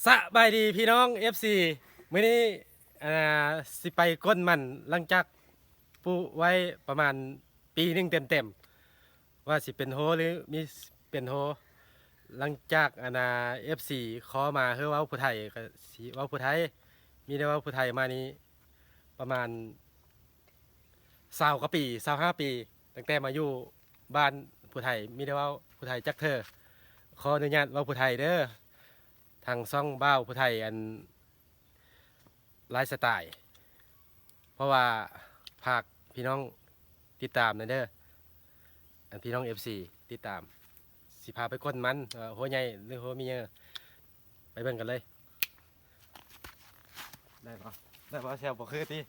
ສະບາຍດີພີ່ນ້ອງ ເອັຟຊີ ມື້ນີ້ ອ່າ ຊິໄປກົ້ນມັນ ຫຼັງຈາກປູກໄວ້ປະມານປີໜຶ່ງເຕັມໆ ວ່າຊິເປັນໂຮ ຫຼື ມີເປັນໂຮ ຫຼັງຈາກ ອັນນ່າ ເອັຟຊີ ຂໍມາໃຫ້ເວົ້າຜູ້ໄທ ກໍຊິເວົ້າຜູ້ໄທ ມີແຕ່ເວົ້າຜູ້ໄທມານີ້ປະມານ ຊາວກວ່າປີ ຊາວຫ້າປີ ຕັ້ງແຕ່ມາຢູ່ບ້ານຜູ້ໄທ ມີແຕ່ເວົ້າຜູ້ໄທຈັກເທື່ອ. ຂໍອະນຸຍາດເວົ້າຜູ້ໄທເດີ ທາງຊ່ອງບ່າວຜູ້ໄທ ອັນ ໄລຟ໌ສະໄຕ ເພາະວ່າຝາກພີ່ນ້ອງຕິດຕາມແດ່ເດີ ອັນ ພີ່ນ້ອງ ເອັຟຊີ ຕິດຕາມ ຊິພາໄປກົ້ນມັນ ເອີ ໂຮໃຫຍ່ ຫຼື ໂຮມີເຍີ ໄປເບິ່ງກັນເລີຍ. ໄດ້ບໍ່? ໄດ້ບໍ່? ແຊວບໍ່ຄືຕິ?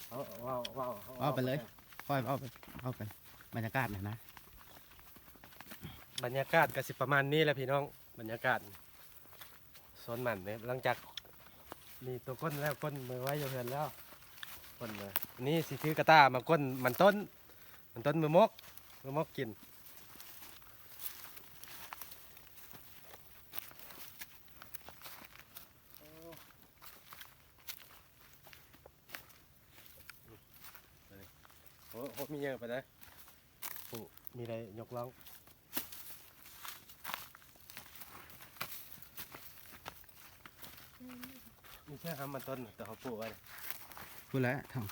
ເວົ້າ ເວົ້າ ເວົ້າ ເວົ້າໄປເລີຍ ເວົ້າໄປ ເວົ້າໄປ ບັນຍາກາດນະ ບັນຍາກາດກໍຊິປະມານນີ້ແຫຼະພີ່ນ້ອງ ບັນຍາກາດ ສວນມັນເດ້ ຫຼັງຈາກນີ້ໂຕກົ້ນແລ້ວ ກົ້ນມືໄວ້ຢູ່ເຮືອນແລ້ວ ກົ້ນມື ນີ້ຊິຖືກະຕ່າມາກົ້ນມັນຕົ້ນ ມັນຕົ້ນມືມົກ ມືມົກກິນ. ໂອ້ ໂອ້ ມີຫຍັງປານໃດ? ໂອ້ ມີໄດ້ຍົກລອງ ມີແຄ່ຫາມັນຕົ້ນ ແຕ່ເຮົາປູກໄວ້ ພຸ້ນແຫຼະ ທາງ